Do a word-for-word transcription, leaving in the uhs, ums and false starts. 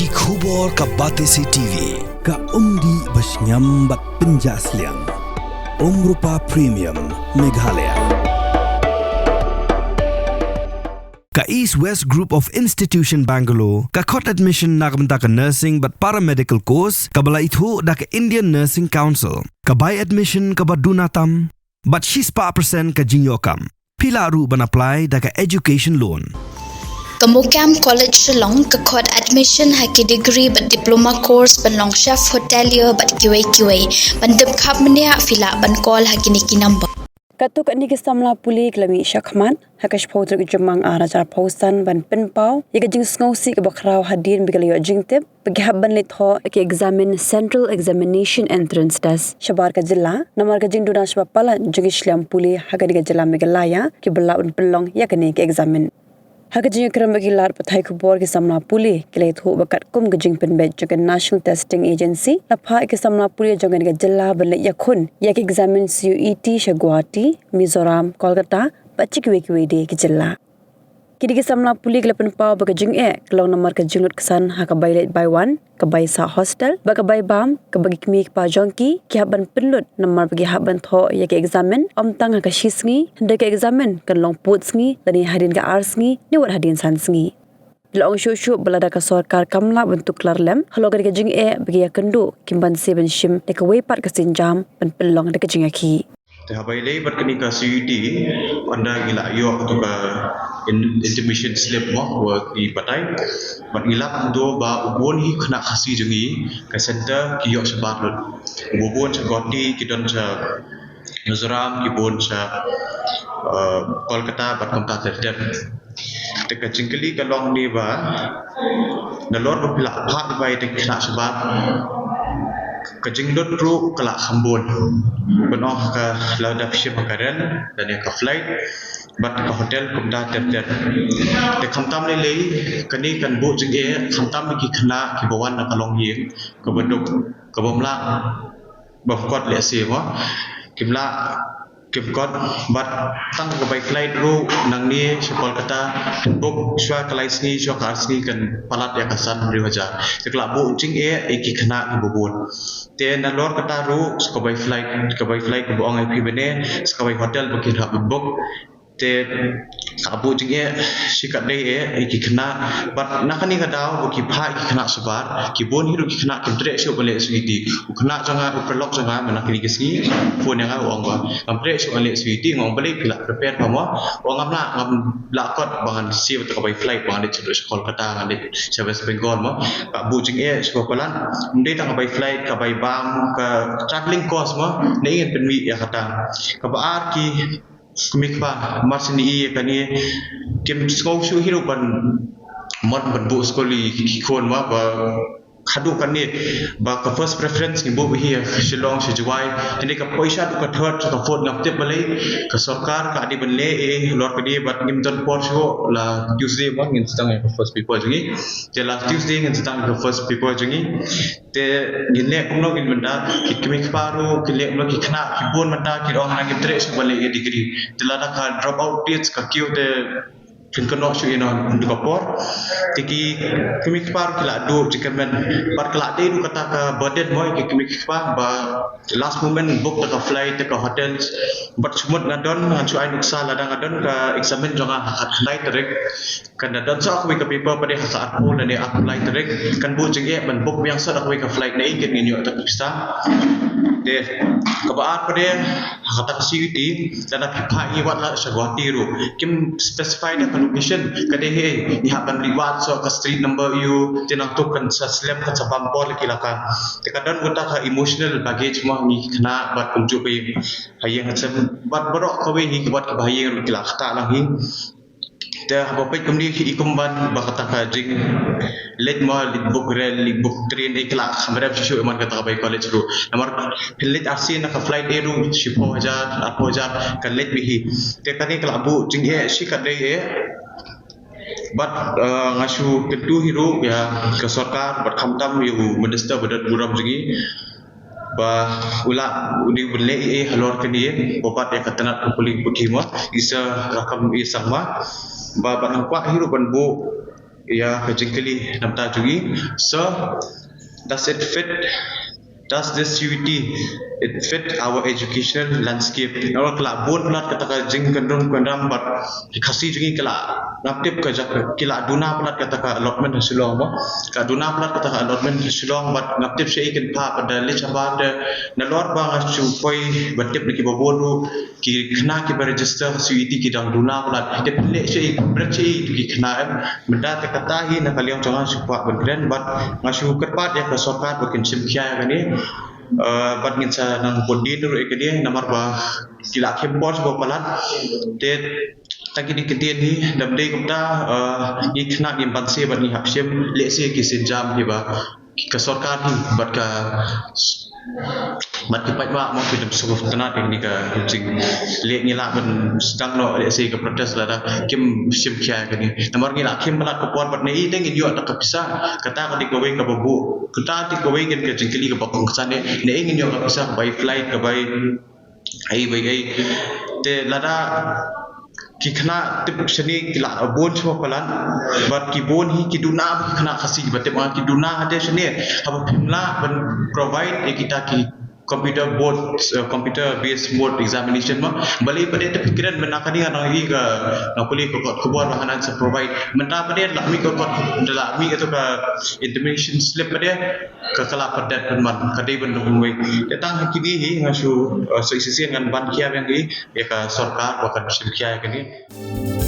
Ki khubor ka Batesi T V, ka umdih ba shngiam bad pynjah sliang. Umrupa Premium, Meghalaya. Ka East West Group of Institution Bangalore, ka khot admission na ka bynta ka nursing bad paramedical course, kaba la ithuh da ka Indian Nursing Council, ka bai admission kaba duna tam, bad shispah percent ka jingïoh kam. Phi lah ruh ban apply da ka education loan. Ka MOKAM College Shillong ka khot admission ha ki degree bad diploma course ban long chef hotelier bad kiwei kiwei. Ban tip khapbniah phi lah ban call ha kine ki number. Katto katne ki samla pule ki la mih shakhmat ha ka shiphew tarik u Jymmang ar hajar arphew san ban pynpaw ïa ka jingsngewsih kaba khraw hadien ba ki la ïoh jingtip ba ki hap ban leit thoh ïa ka eksamin Central Examination Entrance Test shabar ka jylla namar ka jingduna shaba palat jong ki shlem pule ha kane ka jylla Meghalaya kiba lah ban pynlong ïa kane ka eksamin. Ha ka jingïakren bad ki lad pathai khubor, ki samla pule ki la ïathuh ba katkum ka jingpynbeit jong ka National Testing Agency, la phah ïa ki samla pule jong kane ka jylla ban leit ïakhun ïa ka eksamin C U E T sha Guwahati, Mizoram, Kolkata bad sha kiwei kiwei de ki jylla. Kine ki samla pule ki la pynpaw ba ka jingeh ka long namar ka jinglut ksan ha ka bai leit bai wan, ka bai sah hostel bad ka bai bam, kaba ki kmie ki kpa jong ki ki hap ban pynlut namar ba ki hap ban thoh ïa ka eksamin ym tang ha ka shi sngi, hynrei ka eksamin kan long pud sngi lane hadien ka ar sngi ne wat hadien san sngi. Ki la ong shuh shuh ba lada ka sorkar kam lah ban tuklar lem halor kane ka jingeh, ba ki ïakynduh kim banse ban shim da kawei pat ka sienjam ban pynlong da ka jingïakhih. Te haba ïadei bad kane ka C U E T, ynda ngi la ïoh katu ka in-, intimation slip mo, wa ki batai. Bad ngi la kumto ba u bun hi khynnah Khasi jong ngi, ka center ki ïoh shabar lut. U bun sha Guwahati, ki don sha Mizoram, ki bun sha, eh, Kolkata bad kumta ter ter. Te ka jingkylli ka long ne ba, nalor ba phi la phah bai te khynnah shabar, ka jinglut ruh ka la kham bun. Ban ong ka lada phi shim ha ka rent, lane ka flight bad ka hotel kumta ter ter. Te khamtam lei lei kane kan buh jingeh khamtam ïa ki khynnah kiba wan na ka longïing kaba duk, kaba ym lah ban kot lehse mo. Kim lah, kim kot, bad tang ka bai flight ruh nangne sha Kolkata, book shuwa ka lai sngi, shuwa ka ar sngi kan palat ïa ka san hynriew hajar. Te ka la buh jingeh ïa ki khynnah kiba bun. Te nalor kata ruh sa ka bai flight, ka bai flight kaba ong ïa phi mynne, sa ka bai hotel ba ki hap ban book. Te ka buh jingeh shikatdei eh ïa ki khynnah. Bad na kane ka daw ba ki phah ïa ki khynnah shabar, ki bun hi ruh ki khynnah kim treh shuh ban leit sha U E T. U khynnah jong nga, u paralok jong nga, mynta kine ki sngi phone ïa nga, u ong ba ngam treh shuh ban leit sha U E T. Nga ong balei phi la prepare bha mo? U ong ngam lah, ngam lah kot ba ngan siew ïa ka bai flight ba ngan leit sha Kolkata, ngan leit sha West Bengal mo. Ka buh jingeh shuh ba palat. Ym dei tang ka bai flight, ka bai bam, ka travelling cost mo, ne ngin pynmih ïa kata. Kaba ar, ki kmie kpa, mar shu ïohi ïa kane, kim sngew shuh hi ruh ban mon ban buh skul ïa ki khun mo, ba haduh kane ba ka first preference ngi buh hi ha Shillong, sha Jowai, hynrei ka poi sha haduh ka third, ka fourth, ngam tip balei ka sorkar ka dei ban leh ei ei halor kane, bad ngim don por shuh. La Tuesday mo ngin sdang ïa ka first paper jong ngi. Te la Tuesday ngin sdang ïa ka first paper jong ngi. Te ngin leh kumno ngin mynta, ki kmie kpa ruh ki leh kumno, ki khynnah ki bun mynta ki ong nang, ngim treh shuh ban leh ïa degree. Te lada ka drop out rates ka kiew te phin kynnoh shuh ïa no ha ka por. Te ki kmie kpa ruh ki la duh jingkyrmen. Bad ka la dei ruh kata ka burden mo ïa ki kmie kpa ba last moment book da ka flight, da ka hotels. Bad shu mut nga don, ngan shu ai nuksa, lada nga don ka examin jong nga ha ka khatkhyndai tarik, kan da don sa kawei ka paper pat ha ka arphew lane arphew lai tarik, kan buh jingeh ban book biang sa da kawei ka flight, naei kit ngin ïoh da ka pisa. Te kaba ar pat ha kata ka C U E T, lada phi phah ngi wat la sha Guwahati ruh, kim specify da ka location, ka dei hi ngi hap ban leit wad sa ka street number ïa u, te nangta kan sa slem, kan sa bam por la ki la ka. Te ka don kata ka emotional baggage mo ngi khynnah bad kumjuh ka ïing ha ïing ha sem, bad baroh kawei hi, ki bad kiba ha ïing ruh ki la ktah lang hi. Te haba peit kumne ki i kum ban ba kata ka jingleit mo, leit book rail, leit book train, eh, ka la kham rem shuh shuh ïa man kata ka bai college ruh. Namar phin leit arsien na ka flight eh ruh shiphew hajar, arphew hajar ka leit beit hi. Te kane ka la buh jingeh shikatdei eh. Bad, eh, nga shu kyntu hi ruh ïa ka sorkar bad khamtam ïa u minister ba don burom jong ngi, ba u lah u dei ban leh ei ei halor kane, ba bat ïa ka tnat ka pule puthi mo, i Sir Rakkam A Sangma, ba ban kwah hi ruh ban buh ïa ka jingkylli namta jong ngi. So, does it fit, does this C U E T, it fit our educational landscape? Namar ka la bun palat kata ka jingkyndrum kyndam bad ki Khasi jong ngi ki la ngam tip ka jaka ki la duna palat kata ka allotment ha Shillong ba. Ka duna palat kata ka allotment ha Shillong bad ngam tip sha i kin pa pada leh shabar de nalor ba nga shu poi ba tip na ki ba bun ruh ki khynnah ki ba register ha C U E T ki dang duna palat. Te pynleh sha i pynbret sha i tu ki khynnah em. Mynta te kata hi na ka liang jong nga shu kwah ban kren bad nga shu kyrpad ïa ka sorkar ba kin shim khia ïa kane. Eh, bad ngin sa nang bud dien ruh ïa kane namar ba ki la khim por sha ba palat. Te tang kine ki ktien hi dam dei kumta, eh, ngi khynnah ngim banse bad ngi hap shim lehse ki sienjam hi ba ka sorkar hi bad ka bad ki paidbah mo ki dang sngewtynnat ïa kane ka jing leh ngi lah ban sdang noh lehse ka protest lada kim shim khia ïa kane. Namar ngi la khim palat ka por bad ne i te ngin ïoh da ka pisa. Kata ka dei kawei kaba buh. Kata dei kawei kan ka jingkylli kaba kongsan ne ne i ngin ïoh ka pisa ka bai flight ka bai ai bai ai. Te lada ki khynnah tip shane ki la bun shuwa palat bad ki bun hi ki duna ba ki khynnah Khasi ba tip nga ki duna hate shane haba phim lah ban provide ïa kita ki computer board, eh, computer based board examination ma. Balei pat de te phi kren mynta kane nga nang ïohi ka nga pule ka kot khubor ba hanan sa provide mynta pat de la mih ka kot da la mih ka tu ka intimation slip pat de ka ka la pat de pynban ka dei ban dong wei. Te tang ha kine hi nga shu, eh, sa shisien ngan ban khia biang hi ïa ka sorkar ba kan shim khia ïa kane.